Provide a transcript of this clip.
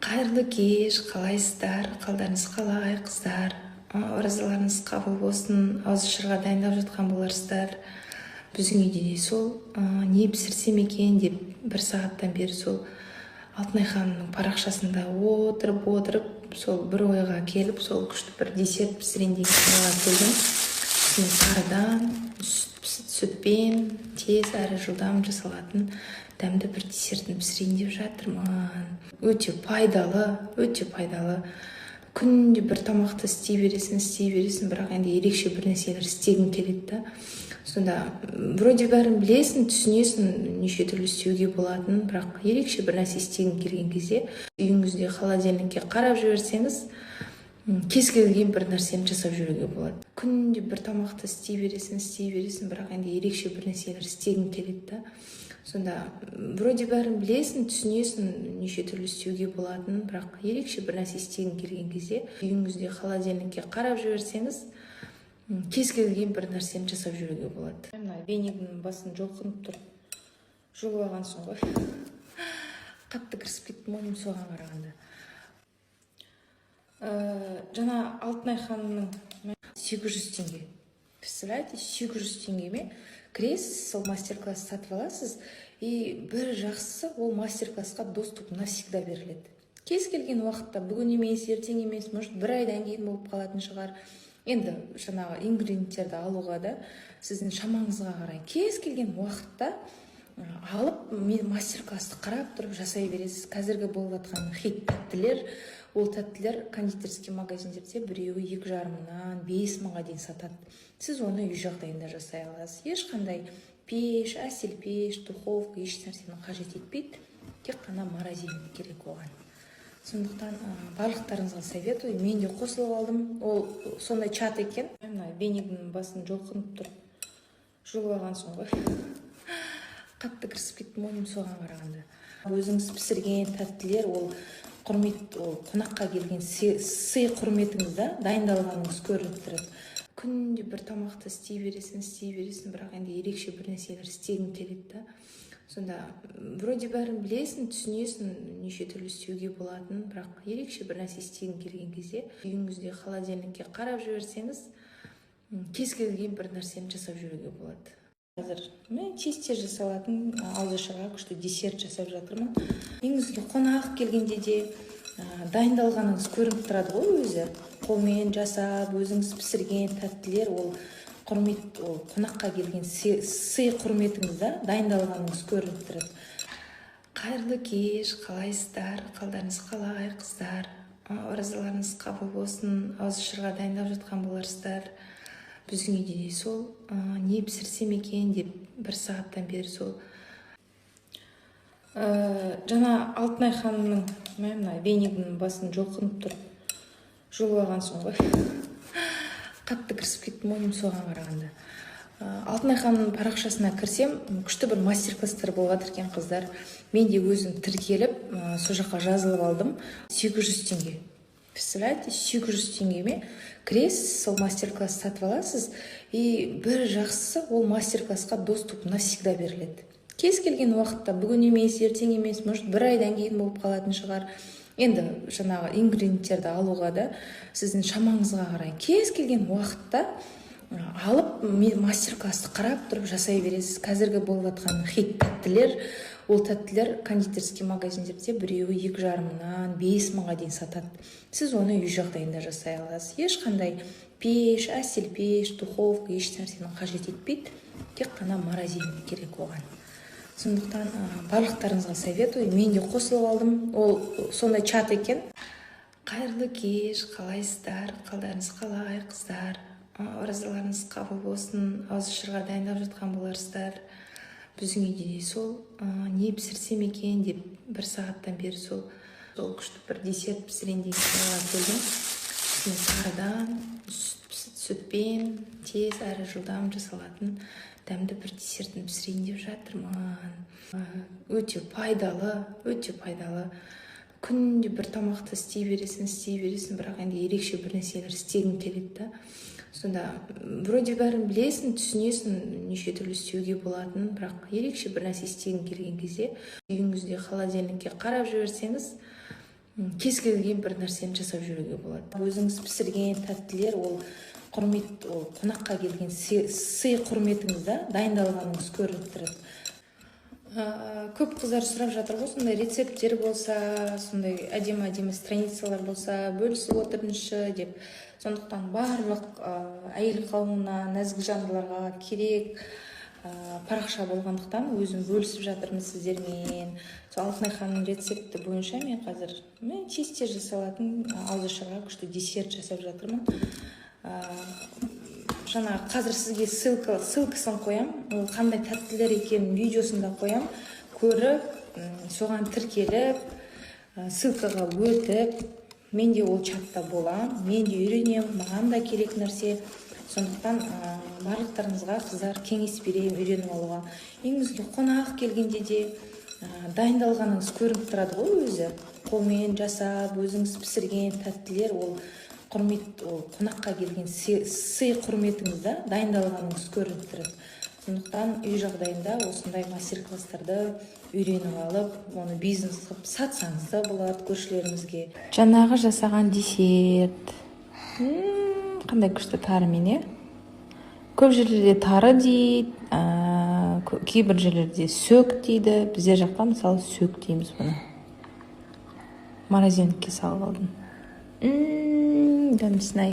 Қайырлы кеш! Қалайсыздар? Қалдарыңыз қалай, қыздар? Оразаларыңыз қабыл болсын! Ауызашарға дайындап жатқан боларсыздар. Біздің үйде де сол не пісірсем екен деп, бір сағаттан бері сол Алтынай ханымның парақшасында отырып отырып, сол бір ойға келіп, сол күшті бір десерт пісірейін деген ойға келдім. Сосын тарыдан, сүтпен тез әрі жылдам жасалатын дәмді бір десертін пісірейін деп жатырмын. Өте пайдалы, өте пайдалы. Күнде бір тамақты істей бересің, істей бересің, бірақ енді ерекше бір нәрселер істегің келеді да. Сонда вроде бәрін білесің, түсінесің, неше түрлі істеуге болатынын, бірақ ерекше бір нәрсе істегің келген кезде үйіңізде холодильникке қарап жіберсеңіз, кез келген бір нәрсені жасап жіберуге болады. Күнде бір тамақты істей бересің, істей бересің, бірақ енді ерекше бір нәрселер істегің келеді да. Сонда вроде бәрін білесің, түсінесің, неше түрлі істеуге болатынын, бірақ ерекше бір нәрсе істегің келген кезде үйіңізде холодильникке қарап жіберсеңіз, кез келген бір нәрсені жасап жіберуге болады. Мына венигінің басын жұлқынып тұрып жұлып алғансың ғой, қатты кірісіп кеттім ғой деймін соған қарағанда. Жаңа Алтынай ханымның 800 теңге, представляете, 800 теңгеме кіресіз, сол мастер класс сатып аласыз. И бір жақсысы, ол мастер классқа доступ навсегда беріледі. Кез келген уақытта, бүгін емес, ертең емес, может, бір айдан кейін болып қалатын шығар, енді жаңағы ингредиенттерді алуға да сіздің шамаңызға қарай кез келген уақытта алып, мастер классты қарап тұрып жасай бересіз. Қазіргі болып жатқан хит тәттілер, ол тәттілер кондитерский магазиндерде біреуі 2,5 мыңнан 5000-ға дейін сатады. Сіз оны үй жағдайында жасай аласыз. Ешқандай пеш, әсел пеш, духовка, еш нәрсені қажет етпейді, тек қана морозильник керек оған. Сондықтан барлықтарыңызға советую. Мен де қосылып алдым, ол сондай чат екен. Мына венигінің басын жұлқынып тұрып жұлып алғансың ғой, қатты кірісіп кеттім ғой деймін соған қарағанда. Өзіңіз пісірген тәттілер ол құрмет, ол қонаққа келген сый құрметіңіз да, дайындалғаныңыз көрініп тұрады. Күнде бір тамақты істей бересің, істей бересің, бірақ енді ерекше бір нәрселер істегің келеді да. Сонда вроде бәрін білесің, түсінесің, неше түрлі істеуге болатынын, бірақ ерекше бір нәрсе істегің келген кезде үйіңізде холодильникке қарап жіберсеңіз, кез келген бір нәрсені жасап жіберуге болады. Қазір мен тез тез жасалатын ауызашарға күшті десерт жасап жатырмын. Үйіңізге қонақ келгенде де дайындалғаныңыз көрініп тұрады ғой өзі. Қолмен жасап, өзіңіз пісірген тәттілер ол құрмет, ол қонаққа келген сый құрметіңіз да, дайындалғаныңыз көрініп тұрады. Қайырлы кеш! Қалайсыздар? Қалдарыңыз қалай, қыздар? Оразаларыңыз қабыл болсын! Ауызашарға дайындап жатқан боларсыздар. Біздің үйде де сол не пісірсем екен деп, бір сағаттан бері сол жаңа Алтынай ханымның мына венигінің басын жұлқынып тұрып жұлып алғансың ғой, қатты кірісіп кеттім ғой деймін соған қарағанда. Алтынай ханымның парақшасына кірсем, күшті бір мастер класстар болып жатыр екен, қыздар. Мен де өзім тіркеліп, сол жаққа жазылып алдым. 800 теңге, представляете, 800 теңгеме кіресіз, сол мастер класс сатып аласыз. И бір жақсысы, ол мастер классқа доступ навсегда беріледі. Кез келген уақытта, бүгін емес, ертең емес, может, бір айдан кейін болып қалатын шығар, енді жаңағы ингредиенттерді алуға да сіздің шамаңызға қарай кез келген уақытта алып, мастер классты қарап тұрып жасай бересіз. Қазіргі болып жатқан хит тәттілер, ол тәттілер кондитерский магазиндерде біреуі 2,5 мыңнан 5000-ға дейін сатады. Сіз оны үй жағдайында жасай аласыз. Ешқандай пеш, әсел пеш, духовка, еш нәрсені қажет етпейді, тек қана морозильник керек оған. Сондықтан барлықтарыңызға советую. Мен де қосылып алдым, ол сондай чат екен. Қайырлы кеш! Қалайсыздар? Қалдарыңыз қалай, қыздар? Оразаларыңыз қабыл болсын! Ауызашарға дайындап жатқан боларсыздар. Біздің үйде де сол не пісірсем екен деп, бір сағаттан бері сол күшті бір десерт пісірейін деген ойға келдім. Сосын тарыдан, сүтпен тез әрі жылдам жасалатын дәмді бір десертін пісірейін деп жатырмын. Өте пайдалы, өте пайдалы. Күнде бір тамақты істей бересің, істей бересің, бірақ енді ерекше бір нәрселер істегің келеді да. Сонда вроде бәрін білесің, түсінесің, неше түрлі істеуге болатынын, бірақ ерекше бір нәрсе істегің келген кезде үйіңізде холодильникке қарап жіберсеңіз, Кез келген бір нәрсені жасап жүруге болады. Өзіңіз пісірген тәттілер — ол құрмет, ол қонаққа келген сый құрметіңіз да, дайындалғаныңыз көрініп тұрады. Көп қыздар сұрап жатыр ғой, сондай рецепттер болса, сондай әдемі әдемі страницалар болса, бөлісіп отырыңызшы деп. Сондықтан барлық әйел қауымына, нәзік жандыларға керек парақша болғандықтан, өзім бөлісіп жатырмын сіздермен. Сол Алтынай ханымның рецепті бойынша мен қазір, мен тез тез жасалатын ауызашарға күшті десерт жасап жатырмын. Жаңағы қазір сізге ссылкасын қоямын, ол қандай тәттілер екенін видеосын да қоямын. Көріп, соған тіркеліп, ссылкаға өтіп, мен де ол чатта боламын, мен де үйренемін, маған да керек нәрсе. Сондықтан барлықтарыңызға, қыздар, кеңес беремін үйреніп алуға. Үйіңізге қонақ келгенде де дайындалғаныңыз көрініп тұрады ғой өзі. Қолмен жасап, өзіңіз пісірген тәттілер — ол құрмет, ол қонаққа келген сый құрметіңіз да, дайындалғаныңыз көрініп тұрады. Сондықтан үй жағдайында осындай мастер класстарды үйреніп алып, оны бизнес қылып сатсаңыз да болады көршілеріңізге. Жаңағы жасаған десерт қандай күшті, тарымен, иә. Көп жерлерде тары дейді, кейбір жерлерде сөк дейді. Біздер жақта, мысалы, сөк дейміз бұны. Морозильникке салып алдым. Дәмдісін ай.